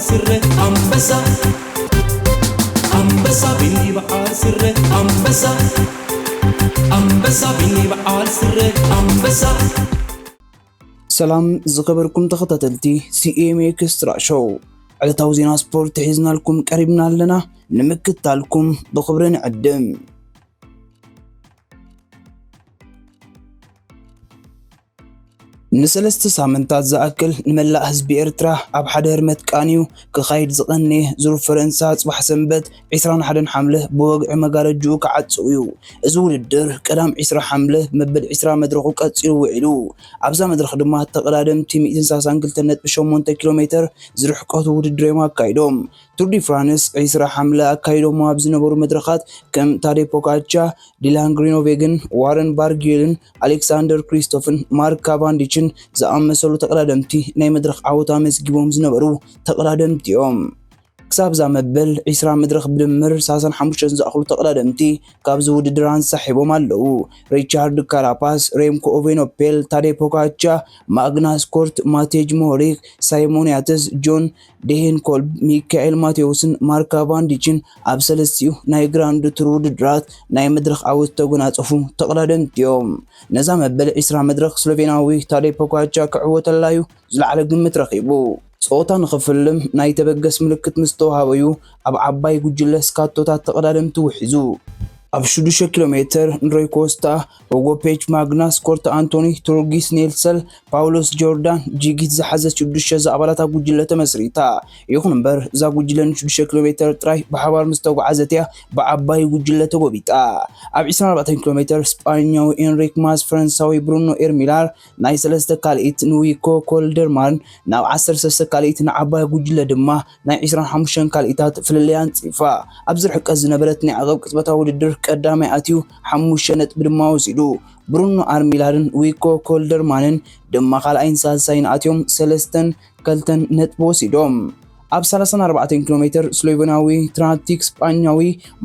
ስረ ኣንበሳ ኣንበሳ ቢኒ በዓል ስረ ኣንበሳ ኣንበሳ ቢኒ በዓል ስረ ኣንበሳ። ሰላም ዝኸበርኩም ተኸታተልቲ ሲኤም ኤክስትራ ሾው፣ ዕለታዊ ዜና ስፖርት ሒዝናልኩም ቀሪብና ኣለና። ንምክታልኩም ብኽብሪ ንዕድም። ንሰለስተ ሳምንታት ዝኣክል ንመላእ ህዝቢ ኤርትራ ኣብ ሓደ ህርመት ቃንዩ ክኻይድ ዝቐነየ ዙር ፈረንሳ ጽባሕ ሰንበት ዕስራን ሓደን ሓምለ ብወግዒ መጋረጅኡ ክዓጽው እዩ። እዚ ውድድር ቀዳም ዕስራ ሓምለ መበል ዕስራ መድረኹ ቀጺሉ ውዒሉ። ኣብዛ መድረኽ ድማ ተቐዳደምቲ ሚእትን ሰላሳን ክልተን ነጥቢ ሸሞንተ ኪሎ ሜተር ዝርሕቀቱ ውድድር እዮም ኣካይዶም። ቱር ዲ ፍራንስ ዕስራ ሓምለ ኣካይዶሞ ኣብ ዝነበሩ መድረኻት ከም ታዴ ፖጋቻ፣ ዲላን ግሪኖቬግን ዋረን ባርጊልን ኣሌክሳንደር ክሪስቶፍን ማርክ ካቫንዲችን ዝኣመሰሉ ተቐዳደምቲ ናይ መድረኽ ዓወት ኣመዝጊቦም ዝነበሩ ተቐዳደምቲ እዮም። ክሳብ እዛ መበል ዕስራ መድረኽ ብድምር ሰላሳን ሓሙሽተን ዝኣኽሉ ተቐዳደምቲ ካብዚ ውድድር ኣንሳሒቦም ኣለዉ። ሪቻርድ ካራፓስ፣ ሬምኮ ኦቬኖፔል፣ ታዴ ፖጋቻ፣ ማግናስ ኮርት፣ ማቴጅ ሞሆሪክ፣ ሳይሞን ያትስ፣ ጆን ዴሄንኮልብ፣ ሚካኤል ማቴዎስን ማርክ ካቫንዲችን ኣብ ሰለስቲኡ ናይ ግራንድ ቱር ውድድራት ናይ መድረኽ ዓወት ዝተጎናጸፉ ተቐዳደምቲ እዮም። ነዛ መበል ዕስራ መድረኽ ስሎቬናዊ ታዴ ፖጋቻ ክዕወተላ እዩ ዝለዓለ ግምት ረኺቡ። ጸወታ ንኽፍልም ናይ ተበገስ ምልክት ምስ ተዋሃበዩ ኣብ ዓባይ ጉጅለ ስካቶታት ተቐዳደምቲ ውሒዙ። ኣብ ሽዱሽተ ኪሎ ሜተር ንሮይ ኮስታ፣ ሮጎ ፔች፣ ማግናስ ኮርት፣ ኣንቶኒ ቱርጊስ ኔልሰል፣ ፓውሎስ ጆርዳን ጂጊት ዝሓዘት ሽዱሽተ ዝኣባላታ ጉጅለ ተመስሪታ። ይኹን እምበር እዛ ጉጅለ ንሽዱሽተ ኪሎ ሜተር ጥራይ ብሓባር ምስ ተጓዓዘት እያ ብዓባይ ጉጅለ ተጎቢጣ። ኣብ ዕስራን ኣርባዕተን ኪሎ ሜተር ስጳኛዊ ኤንሪክ ማስ፣ ፈረንሳዊ ብሩኖ ኤርሚላር፣ ናይ ሰለስተ ካልኢት ንዊኮ ኮልደርማን፣ ናብ ዓሰርተ ሰለስተ ካልኢት ንዓባይ ጉጅለ ድማ ናይ ዕስራን ሓሙሽተን ካልኢታት ፍልልይ ኣንጺፋ። ኣብዚ ርሕቀት ዝነበረት ናይ ዓቐብ ቅጽበታዊ ውድድር ቀዳማይ ኣትዩ ሓሙሽተ ነጥቢ ድማ ወሲዱ። ብሩኖ ኣርሚላርን ዊኮ ኮልደርማንን ድማ ካልኣይን ሳልሳይን ኣትዮም ሰለስተን ከልተን ነጥቢ ወሲዶም። ኣብ ሰላሳን ኣርባዕተን ኪሎ ሜተር ስሎቬናዊ ትራንቲክ፣ ስጳኛዊ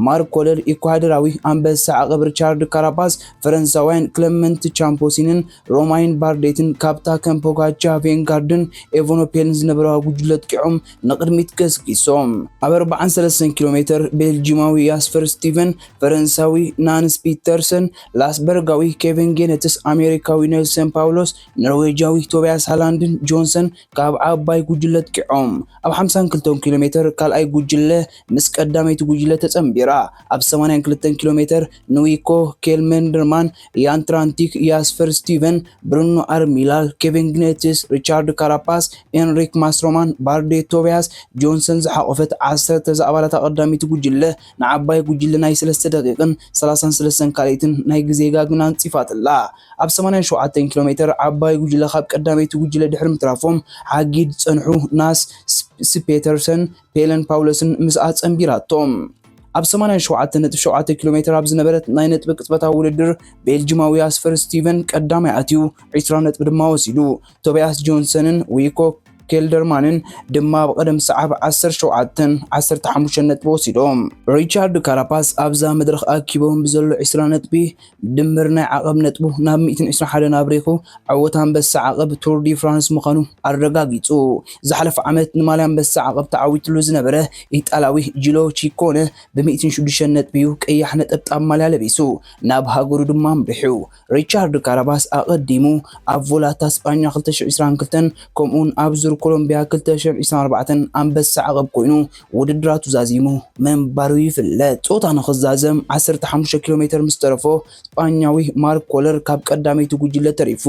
ማርክ ኮለር፣ ኢኳዶራዊ ኣንበሳ ዓቐብ ሪቻርድ ካራፓስ፣ ፈረንሳውያን ክለመንት ቻምፖሲንን ሮማይን ባርዴትን ካብታ ከም ፖጋቻ፣ ቬንጋርድን ኤቨኖፔልን ዝነበረዋ ጉጅለ ኣጥቂዖም ንቕድሚት ገስጊሶም። ኣብ ኣርባዓን ሰለስተን ኪሎ ሜተር ቤልጂማዊ ያስፐር ስቲቨን፣ ፈረንሳዊ ናንስ ፒተርሰን፣ ላስበርጋዊ ኬቨን ጌነትስ፣ ኣሜሪካዊ ኔልሰን ፓውሎስ፣ ኖርዌጃዊ ቶቢያስ ሃላንድን ጆንሰን ካብ ዓባይ ጉጅለ ኣጥቂዖም። ኣብ ሓምሳን ክልተን ኪሎ ሜተር ካልኣይ ጉጅለ ምስ ቀዳመይቲ ጉጅለ ተጸንቢራ። ኣብ ሰማንያን ክልተን ኪሎ ሜተር ንዊኮ ኬልመንደርማን፣ ያን ትራንቲክ፣ ያስፐር ስቲቨን፣ ብሩኖ ኣርሚላል፣ ኬቨን ግኔትስ፣ ሪቻርድ ካራፓስ፣ ኤንሪክ ማስሮማን፣ ባርዴ ቶቢያስ ጆንሰን ዝሓቖፈት ዓሰርተ ዝኣባላታ ቀዳመይቲ ጉጅለ ንዓባይ ጉጅለ ናይ ሰለስተ ደቂቕን ሰላሳን ሰለስተን ካልኢትን ናይ ግዜ ጋግን ኣንጺፋትላ። ኣብ ሰማንያን ሸውዓተን ኪሎ ሜተር ዓባይ ጉጅለ ካብ ቀዳመይቲ ጉጅለ ድሕሪ ምትራፎም ሓጊድ ዝጸንሑ ናስ ስ-፣ ስፔተርሰን ፔለን ፓውለስን ምስኣ ጸንቢራቶም። ኣብ ሰማንያን ሸውዓተን ነጥቢ ሸውዓተ ኪሎ ሜተር ኣብ ዝነበረት ናይ ነጥቢ ቅጽበታዊ ውድድር ቤልጂማዊ ያስፐር ስቲቨን ቀዳማይ ኣትዩ ዕስራ ነጥቢ ድማ ወሲዱ። ቶቢያስ ጆንሰንን ዊኮ ኬልደርማንን ድማ ኣብ ቀደም ሰዓብ ዓሰርተ ሸውዓተን ዓሰርተ ሓሙሽተን ነጥቢ ወሲዶም። ሪቻርድ ካራፓስ ኣብዛ መድረኽ ኣኪቦም ብዘሎ ዕስራ ነጥቢ ድምር ናይ ዓቐብ ነጥቡ ናብ ሚእትን ዕስራን ሓደን ኣብሪኹ ዕወት ኣንበሳ ዓቐብ ቱር ዲ ፍራንስ ምዃኑ ኣረጋጊጹ። ዝሓለፈ ዓመት ንማልያ ኣንበሳ ዓቐብ ተዓዊትሉ ዝነበረ ኢጣልያዊ ጂሎ ቺኮነ ብሚእትን ሽዱሽተን ነጥቢ እዩ ቀያሕ ነጠብጣብ ማልያ ለቢሱ ናብ ሃገሩ ድማ ኣምሪሑ። ሪቻርድ ካራፓስ ኣቐዲሙ ኣብ ቮላታ ስጳኛ ክልተ ሽሕን ዕስራን ክልተን ከምኡውን ኣብ ዙር ኮሎምቢያ ክልተ ሽሕን ዕስራን ኣርባዕተን ኣንበሳ ዓቐብ ኮይኑ ውድድራቱ ዛዚሙ ምንባሩ ይፍለጥ። ጾታ ንኽዛዘም ዓሰርተ ሓሙሽተ ኪሎ ሜተር ምስ ተረፎ ስጳኛዊ ማርክ ኮለር ካብ ቀዳመይቲ ጉጅለ ተሪፉ።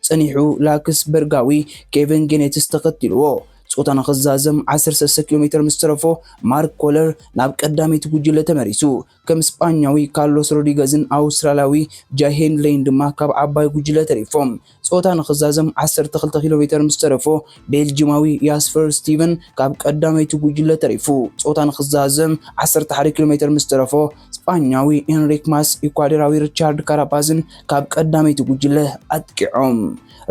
ጸኒሑ ላክስበርጋዊ ኬቨን ጌኔትስ ተኸቲልዎ። ጾታ ንኽዛዘም ዓሰርተ ሰለስተ ኪሎ ሜተር ምስ ተረፎ ማርክ ኮለር ናብ ቀዳመይቲ ጉጅለ ተመሪሱ። ከም ስጳኛዊ ካርሎስ ሮድሪገዝን ኣውስትራልያዊ ጃይ ሄንድሌይን ድማ ካብ ዓባይ ጉጅለ ተሪፎም። ጾታ ንኽዛዘም ዓሰርተ ክልተ ኪሎ ሜተር ምስ ተረፎ ቤልጂማዊ ያስፐር ስቲቨን ካብ ቀዳመይቲ ጉጅለ ተሪፉ። ጾታ ንኽዛዘም ዓሰርተ ሓደ ኪሎ ሜተር ምስ ተረፎ ስጳኛዊ ኤንሪክ ማስ፣ ኢኳዶራዊ ሪቻርድ ካራፓዝን ካብ ቀዳመይቲ ጉጅለ ኣጥቂዖም።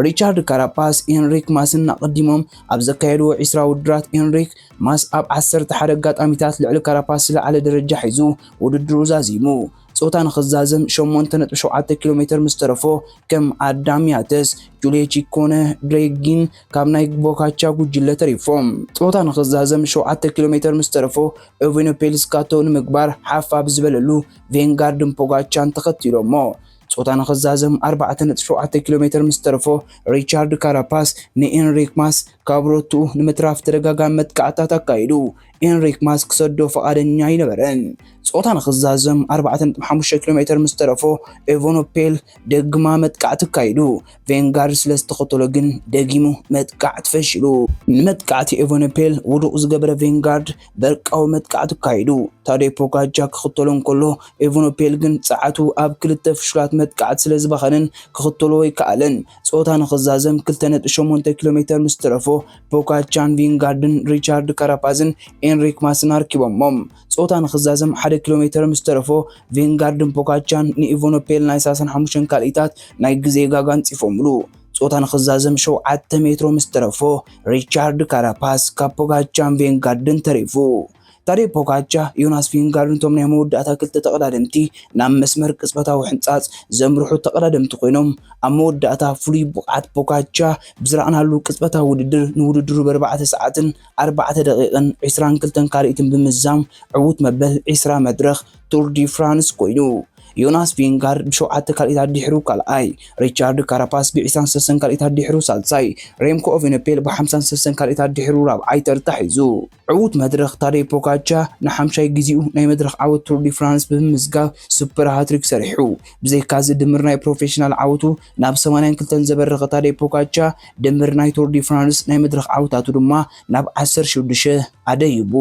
ሪቻርድ ካራፓስ ኤንሪክ ማስን ኣቐዲሞም ኣብ ዘካየድዎ ዒስራ ውድድራት ኤንሪክ ማስ ኣብ ዓሰርተ ሓደ ኣጋጣሚታት ልዕሊ ካራፓስ ዝለዓለ ደረጃ ሒዙ ውድድሩ ዛዚሙ። ጾታ ንኽዛዘም ሸሞንተ ነጥቢ ሸውዓተ ኪሎ ሜተር ምስ ተረፎ ከም ኣዳም ያተስ፣ ጁልየ ቺኮነ፣ ድሬጊን ካብ ናይ ቦካቻ ጉጅለ ተሪፎም። ጾታ ንኽዛዘም ሸውዓተ ኪሎ ሜተር ምስ ተረፎ ኤቨኖፔል ስካቶ ንምግባር ሓፍ ኣብ ዝበለሉ ቬንጋርድን ፖጋቻን ተኸቲሎሞ። ጾታ ንኽዛዘም ኣርባዕተ ነጥቢ ሸውዓተ ኪሎ ሜተር ምስ ተረፎ ሪቻርድ ካራፓስ ንኤንሪክ ማስ ካብ ሮቱኡ ንምትራፍ ተደጋጋሚ መጥቃዕታት ኣካይዱ። ኤንሪክ ማስ ክሰዶ ፈቓደኛ ኣይነበረን። ጾታ ንኽዛዘም ኣርባዕተ ነጥቢ ሓሙሽተ ኪሎ ሜተር ምስ ተረፎ ኤቨኖፔል ደግማ መጥቃዕቲ ኣካይዱ። ቬንጋርድ ስለ ዝተኸተሎ ግን ደጊሙ መጥቃዕቲ ፈሺሉ። ንመጥቃዕቲ ኤቨኖፔል ውዱቕ ዝገበረ ቬንጋርድ በርቃዊ መጥቃዕቲ ኣካይዱ። ታዴ ፖጋቻ ክኽተሎ እንከሎ ኤቨኖፔል ግን ጸዓቱ ኣብ ክልተ ፍሹላት መጥቃዕቲ ስለ ዝባኸንን ክኽተሎ ኣይከኣለን። ጾታ ንኽዛዘም ክልተ ነጥቢ ሸሞንተ ኪሎ ሜተር ምስ ተረፎ ፖጋቻን ቪንጋርድን ሪቻርድ ካራፓዝን ኤንሪክ ማስን ኣርኪቦሞም። ጾታ ንኽዛዘም ሓደ ኪሎ ሜተር ምስ ተረፎ ቪንጋርድን ፖጋቻን ንኢቮኖፔል ናይ ሰላሳን ሓሙሽተን ካልኢታት ናይ ግዜ ጋጋ ኣንጺፎምሉ። ጾታ ንኽዛዘም ሸውዓተ ሜትሮ ምስ ተረፎ ሪቻርድ ካራፓስ ካብ ፖጋቻን ቪንጋርድን ተሪፉ። ታዴ ፖጋቻ፣ ዮናስ ቪንጋርድ ነቶም ናይ መወዳእታ ክልተ ተቐዳደምቲ ናብ መስመር ቅጽበታዊ ሕንጻጽ ዘምርሑ ተቐዳደምቲ ኮይኖም፣ ኣብ መወዳእታ ፍሉይ ብቕዓት ፖጋቻ ብዝረኣናሉ ቅጽበታዊ ውድድር ንውድድሩ ብኣርባዕተ ሰዓትን ኣርባዕተ ደቂቕን ዕስራን ክልተን ካልኢትን ብምዝዛም ዕዉት መበል ዕስራ መድረኽ ቱር ዲ ፍራንስ ኮይኑ። ዮናስ ቪንጋርድ ብሸውዓተ ካልኢታት ድሕሩ ካልኣይ፣ ሪቻርድ ካራፓስ ብዕስራን ሰለስተን ካልኢታት ድሕሩ ሳልሳይ፣ ሬምኮ ኦቬኖፔል ብሓምሳን ሰለስተን ካልኢታት ድሕሩ ራብዓይ ተርታ ሒዙ። ዕዉት መድረኽ ታዴ ፖጋቻ ንሓምሻይ ግዜኡ ናይ መድረኽ ዓወት ቱር ዲ ፍራንስ ብምምዝጋብ ሱፐር ሃትሪክ ሰሪሑ። ብዘይካዚ ድምር ናይ ፕሮፌሽናል ዓወቱ ናብ ሰማንያን ክልተን ዘበረኸ ታዴ ፖጋቻ ድምር ናይ ቱር ዲ ፍራንስ ናይ መድረኽ ዓወታቱ ድማ ናብ ዓሰርተ ሽዱሽተ ኣደይቡ።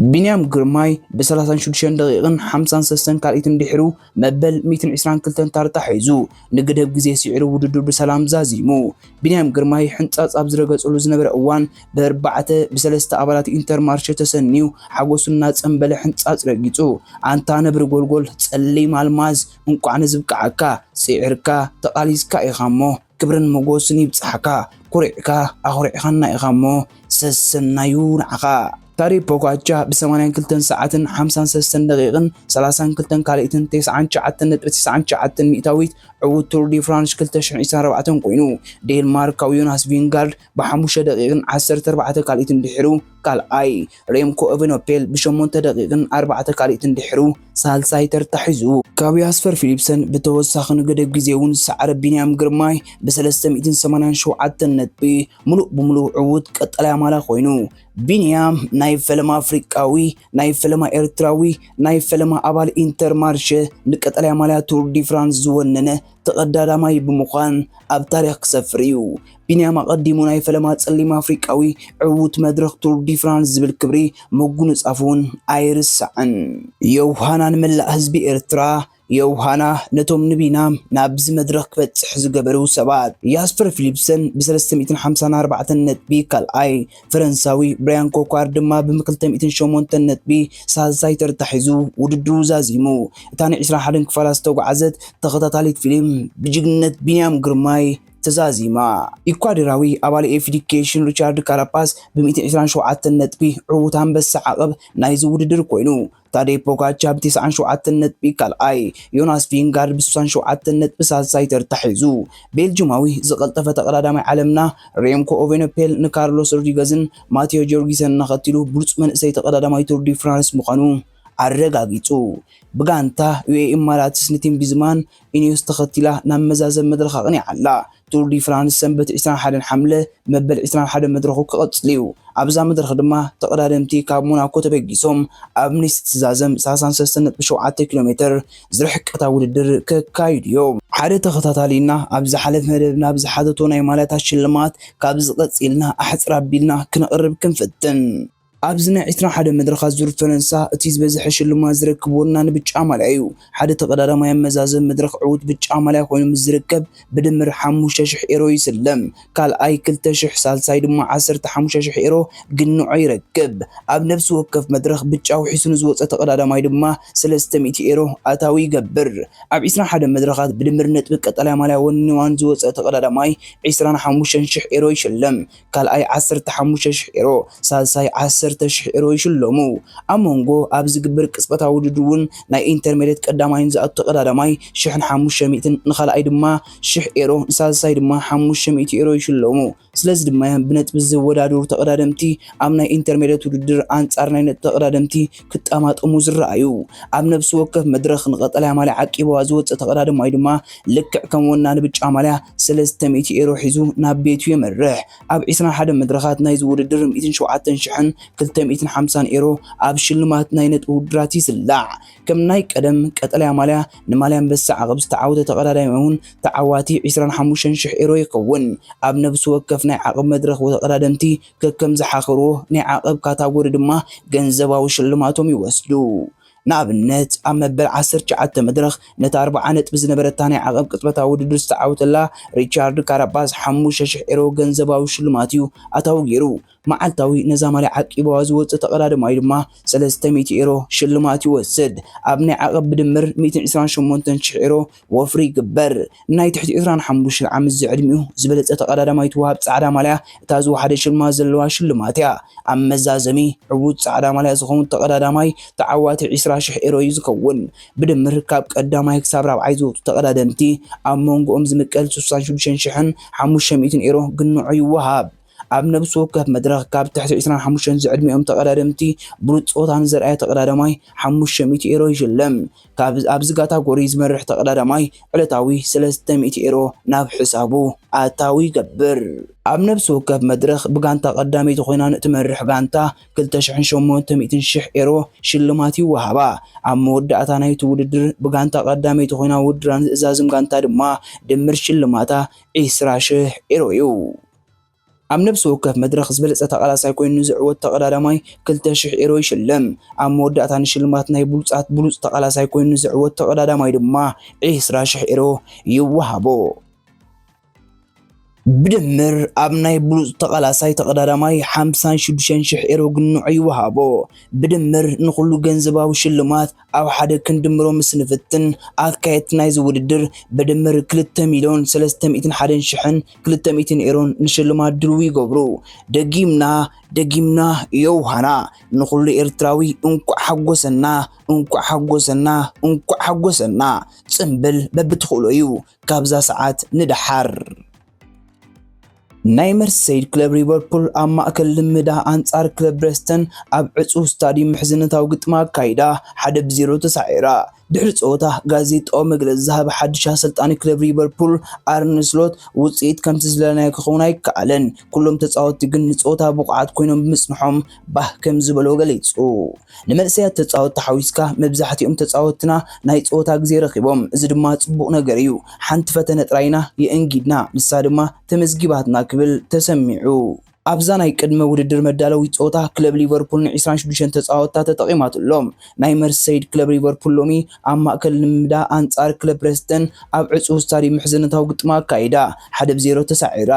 ቢንያም ግርማይ ብሰላሳን ሽዱሽተን ደቂቕን ሓምሳን ሰለስተን ካልኢትን ድሕሩ መበል ሚእትን ዕስራን ክልተን ታርታ ሒዙ ንገደብ ግዜ ስዒሩ ውድድር ብሰላም ዛዚሙ። ቢንያም ግርማይ ሕንጻጽ ኣብ ዝረገጸሉ ዝነበረ እዋን ብኣርባዕተ ብሰለስተ ኣባላት ኢንተርማርሸ ተሰንዩ ሓጎሱ እናጸንበለ ሕንጻጽ ረጊጹ። ኣንታ ነብሪ ጎልጎል ጸሊም ኣልማዝ እንቋዕ ነዚ ብቅዓካ፣ ጽዒርካ ተቓሊስካ ኢኻ እሞ ክብርን ሞጎስን ይብጻሕካ፣ ኮሪዕካ ኣኹሪዕኻና ኢኻ እሞ ሰሰናዩ ንዓኻ። ታዴ ፖጋቻ ብ ሰማንያን ክልተን ሰዓትን ሓምሳን ሰለስተን ደቂቕን ሰላሳን ክልተን ካልኢትን ተስዓን ትሽዓተን ነጥቢ ተስዓን ትሽዓተን ሚእታዊት ዕዉት ቱር ዲ ፍራንስ ክልተ ሽሕን ዕስራን ኣርባዕተን ኮይኑ፣ ዴንማርካዊ ዮናስ ቪንጋርድ ብሓሙሽተ ደቂቕን ዓሰርተ ኣርባዕተ ካልኢትን ድሕሩ ካልኣይ፣ ሬምኮ ኤቨኖፔል ብሸሞንተ ደቂቕን ኣርባዕተ ካልኢትን ድሕሩ ሳልሳይ ተርታ ሒዙ። ካብ ያስፐር ፊሊፕሰን ብተወሳኺ ንገደብ ግዜ እውን ዝሰዓረ ቢንያም ግርማይ ብሰለስተ ሚእትን ሰማንያን ሸውዓተን ነጥቢ ምሉእ ብምሉእ ዕዉት ቀጠልያ ማልያ ኮይኑ። ቢንያም ናይ ፈለማ ኣፍሪቃዊ፣ ናይ ፈለማ ኤርትራዊ፣ ናይ ፈለማ ኣባል ኢንተርማርሸ ንቀጠልያ ማልያ ቱር ዲ ፍራንስ ዝወነነ ተቐዳዳማይ ብምዃን ኣብ ታሪኽ ክሰፍር እዩ። ቢንያም ኣቐዲሙ ናይ ፈለማ ጸሊም ኣፍሪቃዊ ዕዉት መድረኽ ቱር ዲ ፍራንስ ዝብል ክብሪ ምጉንጻፉ እውን ኣይርሳዕን። ዮውሃና ንመላእ ህዝቢ ኤርትራ፣ ዮውሃና ነቶም ንቢንያም ናብዚ መድረኽ ክበጽሕ ዝገበሩ ሰባት። ያስፐር ፊሊፕሰን ብ ሰለስተ ሚእትን ሓምሳን ኣርባዕተን ነጥቢ ካልኣይ፣ ፈረንሳዊ ብራያን ኮኳር ድማ ብ ክልተ ሚእትን ሸሞንተን ነጥቢ ሳልሳይ ተርታ ሒዙ ውድድሩ ዛዚሙ። እታ ን ዕስራን ሓደን ክፋላት ዝተጓዕዘት ተኸታታሊት ፊልም ብጅግንነት ቢንያም ግርማይ ተዛዚማ። ኢኳዶራዊ ኣባል ኤፍ ዲ ኬ ሽን ሪቻርድ ካራፓስ ብ ሚእትን ዕስራን ሸውዓተን ነጥቢ ዕዉት ኣንበሳ ዓቐብ ናይዚ ውድድር ኮይኑ፣ ታዴ ፖጋቻ ብ ተስዓን ሸውዓተን ነጥቢ ካልኣይ፣ ዮናስ ቪንጋርድ ብ ስሳን ሸውዓተን ነጥቢ ሳልሳይ ተርታ ሒዙ። ቤልጅማዊ ዝቐልጠፈ ተቐዳዳማይ ዓለምና ሬምኮ ኦቬኖፔል ንካርሎስ ሮድሪገዝን ማቴዮ ጆርጊሰንን ኣኸቲሉ ብሉጽ መንእሰይ ተቐዳዳማይ ቱር ዲ ፍራንስ ምዃኑ ኣረጋጊጹ። ብጋንታ ዩ ኤ ኢ ኢማራትስ ንቲም ቪዝማን ኢኒዮስ ተኸቲላ ናብ መዛዘሚ መድረኽ ኣቕኒዓ ኣላ። ቱር ዲ ፍራንስ ሰንበት ዕስራን ሓደን ሓምለ መበል ዕስራን ሓደን መድረኹ ክቐጽል እዩ። ኣብዛ መድረኽ ድማ ተቐዳደምቲ ካብ ሞናኮ ተበጊሶም ኣብ ኒስ ትዛዘም ሰላሳን ሰለስተን ነጥቢ ሸውዓተ ኪሎ ሜተር ዝርሕቀታ ውድድር ከካይዱ እዮም። ሓደ ተኸታታሊና ኣብ ዝሓለፈ መደብና ብዝሓተቶ ናይ ማልያታት ሽልማት ካብዚ ቀጺልና ኣሕጽር ኣቢልና ክነቕርብ ክንፍትን። ኣብዚ ናይ ዕስራን ሓደን መድረኻት ዙር ፈረንሳ እቲ ዝበዝሐ ሽልማት ዝረክብ ወናኒ ብጫ ማልያ እዩ። ሓደ ተቐዳዳማይ ኣብ መዛዘሚ መድረኽ ዕዉት ብጫ ማልያ ኮይኑ ምስ ዝርከብ ብድምር ሓሙሽተ ሽሕ ኤሮ ይስለም። ካልኣይ ክልተ ሽሕ፣ ሳልሳይ ድማ ዓሰርተ ሓሙሽተ ሽሕ ኤሮ ግንዖ ይረክብ። ኣብ ነፍሲ ወከፍ መድረኽ ብጫ ውሒሱ ንዝወፀ ተቐዳዳማይ ድማ ሰለስተ ሚእቲ ኤሮ ኣታዊ ይገብር። ኣብ ዕስራን ሓደን መድረኻት ብድምር ነጥቢ ቀጠልያ ማልያ ወኒኑ ዝወፀ ተቐዳዳማይ ዕስራን ሓሙሽተን ሽሕ ኤሮ ይሽለም። ካልኣይ ዓሰርተ ሓሙሽተ ሽሕ ኤሮ፣ ሳልሳይ ዓሰርተ ሽሕ ኤሮ ይሽለሙ። ኣብ መንጎ ኣብ ዝግበር ቅጽበታዊ ውድድር እውን ናይ ኢንተርሜድየት ቀዳማይን ዝኣቱ ተቐዳዳማይ ሽሕን ሓሙሽተ ሚእትን፣ ንኻልኣይ ድማ ሽሕ ኤሮ፣ ንሳልሳይ ድማ ሓሙሽተ ሚእቲ ኤሮ ይሽለሙ። ስለዚ ድማ እዮም ብነጥቢ ዝወዳደሩ ተቐዳደምቲ ኣብ ናይ ኢንተርሜድየት ውድድር ኣንጻር ናይ ነጥቢ ተቐዳደምቲ ክጠማጠሙ ዝረኣዩ። ኣብ ነፍሲ ወከፍ መድረኽ ንቐጠልያ ማልያ ዓቂብዋ ዝወጽእ ተቐዳዳማይ ድማ ልክዕ ከም ወናኒ ብጫ ማልያ ሰለስተ ሚእቲ ኤሮ ሒዙ ናብ ቤቱ የምርሕ። ኣብ ዕስራን ሓደን መድረኻት ናይዚ ውድድር ሚእትን ሸውዓተን ሽሕን ክልተ ሚእትን ሓምሳን ኤሮ ኣብ ሽልማት ናይ ነጥቢ ውድድራት ይስላዕ። ከም ናይ ቀደም ቀጠልያ ማልያ ንማልያ ኣንበሳ ዓቐብ ዝተዓወተ ተቐዳዳማይ እውን ተዓዋቲ ዕስራን ሓሙሽተን ሽሕ ኤሮ ይኸውን። ኣብ ነፍሲ ወከፍ ናይ ዓቐብ መድረኽ ተቐዳደምቲ ከከም ዝሓኸርዎ ናይ ዓቐብ ካታጎሪ ድማ ገንዘባዊ ሽልማቶም ይወስዱ። ንኣብነት፣ ኣብ መበል ዓሰርተ ትሽዓተ መድረኽ ነታ ኣርብዓ ነጥቢ ዝነበረታ ናይ ዓቐብ ቅጽበታዊ ውድድር ዝተዓወተላ ሪቻርድ ካራባስ ሓሙሽተ ሽሕ ኤሮ ገንዘባዊ ሽልማት እዩ ኣታዊ ገይሩ። መዓልታዊ ነዛ ማልያ ዓቂብዋ ዝወጽእ ተቐዳዳማይ ድማ ሰለስተ ሚእቲ ኤሮ ሽልማት ይወስድ። ኣብ ናይ ዓቐብ ብድምር ሚእትን ዕስራን ሸሞንተን ሽሕ ኤሮ ወፍሪ ይግበር። ናይ ትሕቲ ዕስራን ሓሙሽተን ዓመት ዝዕድሚኡ ዝበለጸ ተቐዳዳማይ ትወሃብ ጻዕዳ ማልያ እታ ዝወሓደ ሽልማት ዘለዋ ሽልማት እያ። ኣብ መዛዘሚ ዕዉት ጻዕዳ ማልያ ዝኸውን ተቐዳዳማይ ተዓዋቲ ዕስራ ሽሕ ኤሮ እዩ ዝኸውን። ብድምር ካብ ቀዳማይ ክሳብ ራብዓይ ዝወጹ ተቐዳደምቲ ኣብ መንጎኦም ዝምቀል ስሳን ሽዱሽተን ሽሕን ሓሙሽተ ሚእትን ኤሮ ግንዖ ይወሃብ። ኣብ ነብሲ ወከፍ መድረኽ ካብ ትሕቲ ዕስራን ሓሙሽተን ዝዕድሚኦም ተቐዳደምቲ ብሉጽ ጾታ ንዘርኣየ ተቐዳዳማይ ሓሙሽተ ሚእቲ ኤሮ ይሽለም። ካብ ኣብዚ ካታጎሪ ዝመርሕ ተቐዳዳማይ ዕለታዊ ሰለስተ ሚእቲ ኤሮ ናብ ሕሳቡ ኣታዊ ይገብር። ኣብ ነብሲ ወከፍ መድረኽ ብጋንታ ቀዳመይቲ ኮይና ንእትመርሕ ጋንታ ክልተ ሽሕን ሸሞንተ ሚእትን ሽሕ ኤሮ ሽልማት ይወሃባ። ኣብ መወዳእታ ናይቲ ውድድር ብጋንታ ቀዳመይቲ ኮይና ውድድራ ንዝእዛዝም ጋንታ ድማ ድምር ሽልማታ ዕስራ ሽሕ ኤሮ እዩ። ኣብ ነብሲ ወከፍ መድረኽ ዝበለጸ ተቓላሳይ ኮይኑ ንዝዕወት ተቐዳዳማይ ክልተ ሽሕ ኤሮ ይሽለም። ኣብ መወዳእታ ንሽልማት ናይ ብሉጻት ብሉጽ ተቓላሳይ ኮይኑ ንዝዕወት ተቐዳዳማይ ድማ ዕስራ ሽሕ ኤሮ ይወሃቦ። ብድምር ኣብ ናይ ብሉጽ ተቓላሳይ ተቐዳዳማይ ሓምሳን ሽዱሽተን ሽሕ ኤሮ ግንዖ ይወሃቦ። ብድምር ንኹሉ ገንዘባዊ ሽልማት ኣብ ሓደ ክንድምሮ ምስ ንፍትን፣ ኣካየድቲ ናይዚ ውድድር ብድምር ክልተ ሚልዮን ሰለስተ ሚእትን ሓደን ሽሕን ክልተ ሚእትን ኤሮን ንሽልማት ድልው ይገብሩ። ደጊምና፣ ደጊምና ዮውሃና፣ ንኹሉ ኤርትራዊ እንቋዕ ሓጎሰና፣ እንቋዕ ሓጎሰና፣ እንቋዕ ሓጎሰና። ጽምብል በብትኽእሎ እዩ ካብዛ ሰዓት ንደሓር። ናይ መርሲሰይድ ክለብ ሊቨርፑል ኣብ ማእከል ልምዳ ኣንጻር ክለብ ብረስተን ኣብ ዕጹው ስታድዩም ምሕዝነታዊ ግጥም ኣካይዳ፣ ሓደ ብ ዜሮ ተሳዒራ። ድሕሪ ጸወታ ጋዜጣዊ መግለጺ ዝሃበ ሓድሽ ኣሰልጣኒ ክለብ ሊቨርፑል ኣርነ ስሎት፣ ውጽኢት ከምቲ ዝደለናዮ ክኸውን ኣይከኣለን፣ ኩሎም ተጻወትቲ ግን ንጸወታ ብቑዓት ኮይኖም ብምጽንሖም ባህ ከም ዝበሎ ገሊጹ። ንመንእሰያት ተጻወትቲ ሓዊስካ መብዛሕትኦም ተጻወትትና ናይ ጸወታ ግዜ ረኺቦም፣ እዚ ድማ ጽቡቕ ነገር እዩ። ሓንቲ ፈተነ ጥራይ ኢና የእንጊድና፣ ንሳ ድማ ተመዝጊባትና ክብል ተሰሚዑ። ኣብዛ ናይ ቅድመ ውድድር መዳለዊት ጸወታ ክለብ ሊቨርፑል ን ዕስራን ሽዱሽተን ተጻወትታ ተጠቒማትሎም። ናይ መርሲሰይድ ክለብ ሊቨርፑል ሎሚ ኣብ ማእከል ልምዳ ኣንጻር ክለብ ብረስተን ኣብ ዕጹው ስታድዩም ምሕዝነታዊ ግጥም ኣካይዳ፣ ሓደ ብ ዜሮ ተሳዒራ።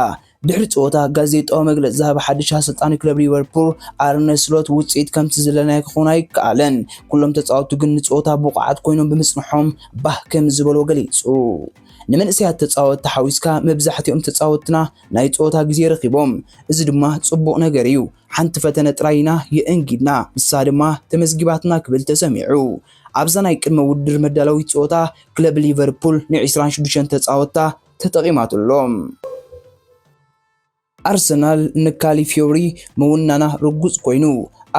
ድሕሪ ጸወታ ጋዜጣዊ መግለጺ ዝሃበ ሓድሽ ኣሰልጣኒ ክለብ ሊቨርፑል ኣርነ ስሎት፣ ውጽኢት ከምቲ ዝደለናዮ ክኸውን ኣይከኣለን፣ ኩሎም ተጻወትቲ ግን ንጸወታ ብቑዓት ኮይኖም ብምጽንሖም ባህ ከም ዝበሎ ገሊጹ። ንመንእሰያት ተጻወትቲ ሓዊስካ መብዛሕትኦም ተጻወትና ናይ ጸወታ ግዜ ረኺቦም፣ እዚ ድማ ጽቡቕ ነገር እዩ። ሓንቲ ፈተነ ጥራይ ኢና የእንጊድና፣ ንሳ ድማ ተመዝጊባትና ክብል ተሰሚዑ። ኣብዛ ናይ ቅድመ ውድድር መዳለዊት ጸወታ ክለብ ሊቨርፑል ን ዕስራን ሽዱሽተን ተጻወትታ ተጠቒማትሎም። ኣርሰናል ንካላፊዮሪ ምውናና ርጉጽ ኮይኑ፣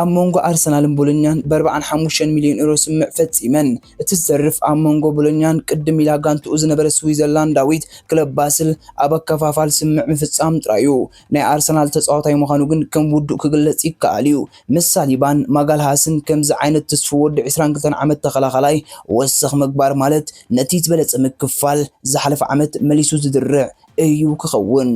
ኣብ መንጎ ኣርሰናልን ቦሎኛን ብ ኣርባዓን ሓሙሽተን ሚልዮን ዩሮ ስምምዕ ፈጺመን። እቲ ዝተርፍ ኣብ መንጎ ቦሎኛን ቅድም ኢላ ጋንትኡ ዝነበረት ስዊዘርላንዳዊት ክለብ ባስል ኣብ ኣከፋፋል ስምምዕ ምፍጻም ጥራይ እዩ። ናይ ኣርሰናል ተጻዋታይ ምዃኑ ግን ከም ውዱእ ክግለጽ ይከኣል እዩ። ምስ ሳሊባን ማጋልሃስን ከምዚ ዓይነት ትስፉው ወዲ ዕስራን ክልተን ዓመት ተኸላኻላይ ወሰኽ ምግባር ማለት ነቲ ዝበለጸ ምክፋል ዝሓለፈ ዓመት መሊሱ ዝድርዕ እዩ ክኸውን።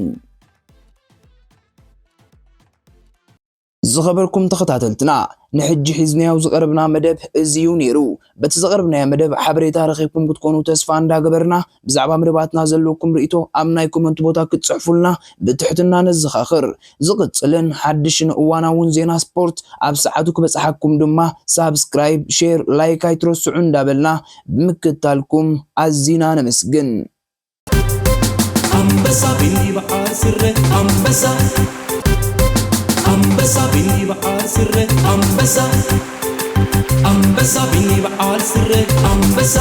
ዝኸበርኩም ተኸታተልትና፣ ንሕጂ ሒዝናዮ ዝቐረብና መደብ እዚ እዩ ነይሩ። በቲ ዘቕረብናዮ መደብ ሓበሬታ ረኺብኩም ክትኮኑ ተስፋ እንዳገበርና፣ ብዛዕባ መደባትና ዘለኩም ርእይቶ ኣብ ናይ ኮመንት ቦታ ክትጽሕፉልና ብትሕትና ነዘኻኽር። ዝቕጽልን ሓድሽን እዋናውን ዜና ስፖርት ኣብ ሰዓቱ ክበጽሓኩም ድማ ሳብስክራይብ፣ ሼር፣ ላይክ ኣይትረስዑ እንዳበልና ብምክታልኩም ኣዚና ነመስግን። ኣንበሳ ቢኒ በዓል ስረ ኣንበሳ፣ ኣንበሳ ቢኒ በዓል ስረ ኣንበሳ፣ ኣንበሳ ቢኒ በዓል ስረ ኣንበሳ።